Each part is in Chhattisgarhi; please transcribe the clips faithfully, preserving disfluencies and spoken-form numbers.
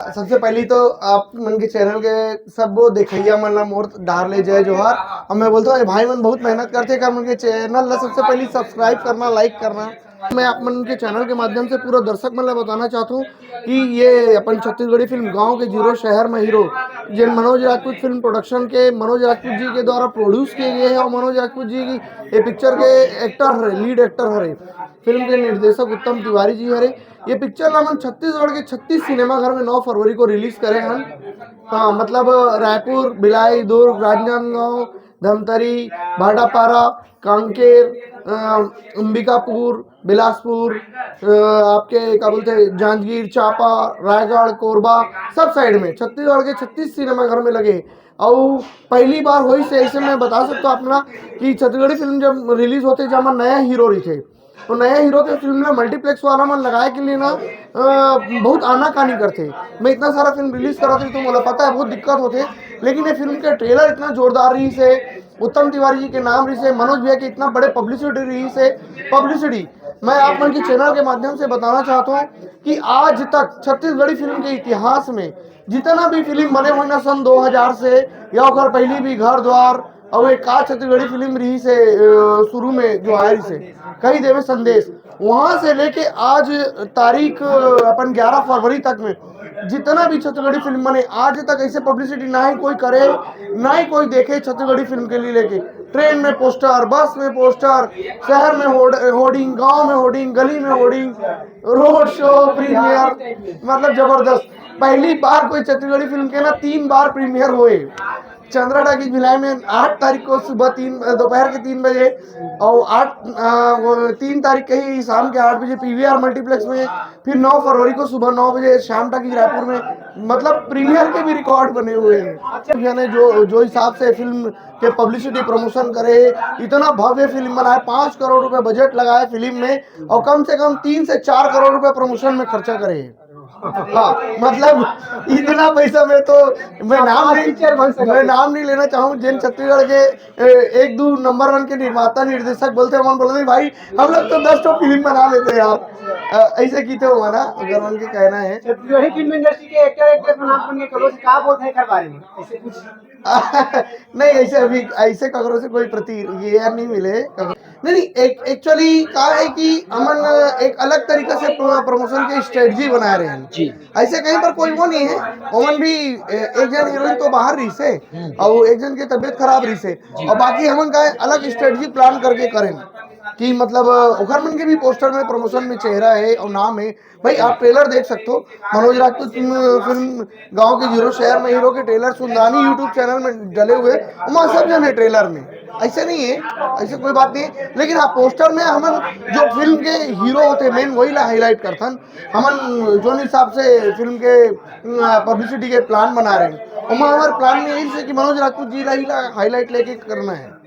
सबसे पहली तो आप मन के चैनल के सब वो देखइया मन ला मोर डार ले जय जोहार। अब मैं बोलता हूँ, ये भाई मन बहुत मेहनत करथे, कर मन के चैनल ला सबसे पहली सब्सक्राइब करना, लाइक करना। मैं आप मन के चैनल के माध्यम से पूरा दर्शक मन ला बताना चाहता हूँ कि ये अपन छत्तीसगढ़ी फिल्म गांव के जीरो शहर में हीरो, जिन मनोज राजपूत फिल्म प्रोडक्शन के मनोज राजपूत जी के द्वारा प्रोड्यूस किए गए हैं और मनोज राजपूत जी की ये पिक्चर के एक्टर हरे, लीड एक्टर हरे, फिल्म के निर्देशक उत्तम तिवारी जी हरे। ये पिक्चर ला हमन छत्तीसगढ़ के छत्तीस सिनेमाघर में नौ फरवरी को रिलीज करे हन। हाँ, मतलब रायपुर, भिलाई, दुर्ग, राजनांदगांव, धमतरी, भाटापारा, कांकेर, अ, अंबिकापुर, बिलासपुर, अ, आपके का बोलते हैं, जांजगीर, चांपा, रायगढ़, कोरबा, सब साइड में छत्तीसगढ़ के छत्तीस सिनेमाघर में लगे। और पहली बार होइस ऐसे मैं बता सकता हूँ अपना कि छत्तीसगढ़ी फिल्म जब रिलीज होथे, जब नया हीरो रहिथे, तो नया हीरो के फिल्म ला मल्टीप्लेक्स वाला मन लगाए के लिए ना, अ, बहुत आनाकानी करथे। मैं इतना सारा फिल्म रिलीज करत रही, तो मोला पता है बहुत दिक्कत होथे, लेकिन ये फिल्म के ट्रेलर इतना जोरदार रहिस हे, उत्तम तिवारी जी के नाम रहिस हे, मनोज भैया के इतना बड़े पब्लिसिटी रहिस हे, पब्लिसिटी। मैं आप मन के चैनल के माध्यम से बताना चाहता हूँ कि आज तक छत्तीसगढ़ी फिल्म के इतिहास में जितना भी फिल्म बने हुए ना सन दो हज़ार से या ओकर पहली भी, घर द्वार, और एक का छत्तीसगढ़ी फिल्म रहिस हे, अ, शुरू में जो आए रहिस हे, कही देवे संदेश, वहां से लेके आज तारीख, अ, अपन ग्यारह फरवरी तक में जितना भी छत्तीसगढ़ी फिल्म बने, आज तक ऐसे पब्लिसिटी ना ही कोई करे, ना ही कोई देखे छत्तीसगढ़ी फिल्म के लिए लेके। ट्रेन में पोस्टर, बस में पोस्टर, शहर में होर्ड-, होर्डिंग, गांव में होर्डिंग, गली में होर्डिंग, रोड शो, प्रीमियर, मतलब जबरदस्त। पहली बार कोई छत्तीसगढ़ी फिल्म के ना तीन बार प्रीमियर हुए। चंद्रा टाकीज भिलाई में आठ तारीख को सुबह तीन, दोपहर के तीन बजे, और आठ, अ, वो तीन तारीख के ही शाम के आठ बजे पीवीआर मल्टीप्लेक्स में, फिर नौ फरवरी को सुबह नौ बजे श्याम टाकीज रायपुर में, मतलब प्रीमियर के भी रिकॉर्ड बने हुए हैं। अच्छा, यानी जो, जो हिसाब से फिल्म के पब्लिसिटी प्रमोशन करे, इतना भव्य फिल्म बनाए, पाँच करोड़ रुपए बजट लगाए फिल्म में, और कम से कम तीन से चार करोड़ रुपए प्रमोशन में खर्चा करे। हाँ, मतलब इतना पैसा में तो मैं नाम नहीं, पिक्चर बन सकता मैं है। नाम नहीं लेना चाहूँ, जिन छत्तीसगढ़ के, ए, एक दो नंबर वन के निर्माता निर्देशक बोलते हैं, मन बोलते हैं, "भाई, हम लोग तो दस ठो फिल्म बना लेते हैं यार।" अ, ऐसे कीते हो ना, अगर उनके कहना है। छत्तीसगढ़ी फिल्म इंडस्ट्री के एक्टर एक्ट्रेस में नाम सुन के करो से का बोलते हैं एकर बारे में? ऐसे कुछ नहीं, ऐसे अभी ऐसे ककरो से कोई प्रति ये यार नहीं मिले। नहीं, नहीं, एक, एक्चुअली का है कि हमन एक अलग तरीका से प्रो-, प्रमोशन के स्ट्रेटजी बना रहे हैं। जी। ऐसे कहीं पर कोई वो नहीं है। ओमन भी, ए, एक जन हीरोइन तो बाहर रहिस हे, हम्म। और एक जन की तबीयत खराब रहिस हे, जी। और बाकी हमन का अलग स्ट्रेटजी प्लान करके करें कि मतलब ओकर मन के भी पोस्टर में, प्रमोशन में चेहरा है और नाम है। भाई, आप ट्रेलर देख सकते हो, मनोज राजपूत फिल्म, फिल्म गांव के जीरो शहर में हीरो के ट्रेलर सुंदरानी YouTube चैनल में डले हुए, वहाँ सब जन है ट्रेलर में। ऐसे नहीं है, ऐसे कोई बात नहीं है। लेकिन हाँ, पोस्टर में हमन जो फिल्म के हीरो होते मेन, वही ला हाईलाइट करथन। हमन जोन हिसाब से फिल्म के, अ, पब्लिसिटी के प्लान बना रहे हैं, ओमा हमारे प्लान में यही से कि मनोज राजपूत जी ला ही ला हाईलाइट लेके करना है।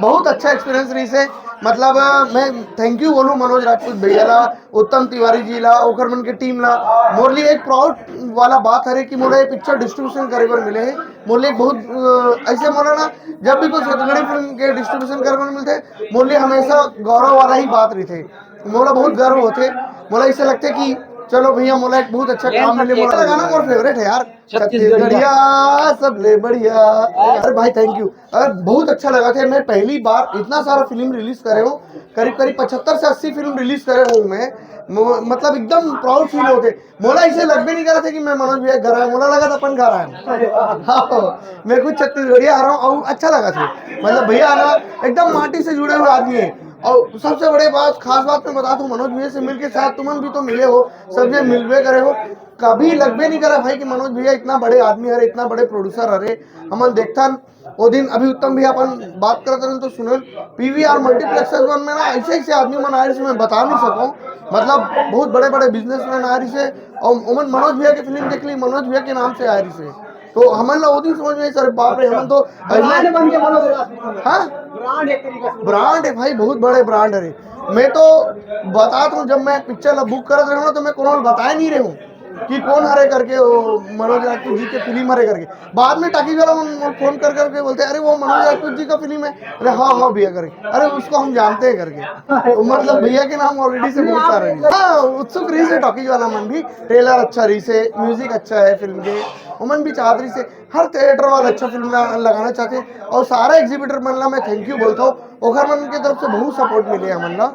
बहुत अच्छा एक्सपीरियंस रहिस हे। मतलब, मैं थैंक यू बोलूँ मनोज राजपूत भैया ला, उत्तम तिवारी जी ला, ओकर मन के टीम ला। मोर लिए एक प्राउड वाला बात हरे कि मोला ये पिक्चर डिस्ट्रीब्यूशन करे बर मिले हे। मोर लिए एक बहुत, अ, ऐसे मोला ना, जब भी कोई छत्तीसगढ़ी फिल्म के डिस्ट्रीब्यूशन करे बर मिलथे, मोर लिए हमेशा गौरव वाला ही बात रहिथे। मोला बहुत गर्व होथे, मोला ऐसे लगथे कि चलो भैया, मोला एक बहुत अच्छा काम मिले। मोला गाना मोर फेवरेट है यार, छत्तीसगढ़िया। छत्तीसगढ़िया सबले बढ़िया। अरे भाई, थैंक यू। अरे, बहुत अच्छा लगा थे। मैं पहली बार इतना सारा फिल्म रिलीज करे हूँ, करीब करीब पचहत्तर से अस्सी फिल्म रिलीज करे हूँ मैं। मो-, मतलब एकदम प्राउड फील होते। मोला ऐसे लगबे नहीं करा था कि मैं मनोज भैया घर आया, मोला लगा था अपन घर आया। हाँ, मैं कुछ छत्तीसगढ़िया आ रहा हूँ और अच्छा लगा था। मतलब भैया ना एकदम माटी से जुड़े हुए आदमी है। और सबसे बड़े बात, खास बात मैं बता दूं, मनोज भैया से मिलके शायद तुमन भी तो मिले हो, सब जन मिलबे करे हो। कभी लगबे नहीं करा भाई कि मनोज भैया इतना बड़े आदमी हरे, इतना बड़े प्रोड्यूसर हरे। हमन देखथन वो दिन, अभी उत्तम भैया अपन बात करत रहन तो सुनन, पीवीआर मल्टीप्लेक्सेस मन में ना ऐसे ऐसे आदमी मन आए रहिसे, मैं बता नहीं सकूं। मतलब बहुत बड़े बड़े बिजनेसमैन आए रहिसे, और ओमन मनोज भैया के फिल्म देख ली, मनोज भैया के नाम से आए रहिसे। तो हमन ला वो दिन समझ में, सर बाप रे, हमन तो ब्रांड बन के मनोज भैया। हाँ, ब्रांड एक तरीका से। ब्रांड है भाई, बहुत बड़े ब्रांड है। मैं तो बता दूं, जब मैं पिक्चर ला बुक करत रहूं ना, तो मैं कोनो ला बताए नहीं रहूं। कि कौन हरे करके, वो मनोज राजपूत जी के फिल्म हरे करके। बाद में टाकीज वाला मन, मन फोन कर करके बोलते, "अरे, वो मनोज राजपूत जी का फिल्म है।" "अरे हाँ हाँ भैया," करके, "अरे, उसको हम जानते हैं," करके। तो मतलब भैया के नाम ऑलरेडी से बहुत सारे हैं। हाँ, उत्सुक रहिस हे टाकीज वाला मन भी। ट्रेलर अच्छा रहिस हे, म्यूजिक अच्छा है फिल्म के, ओमन भी चाहत रहिस हे हर थिएटर वाला अच्छा फिल्म ला-, लगाना चाहते हैं। और सारा एग्जीबिटर मन ला मैं थैंक यू बोलता हूँ, ओखर मन के तरफ से बहुत सपोर्ट मिले हमन ला।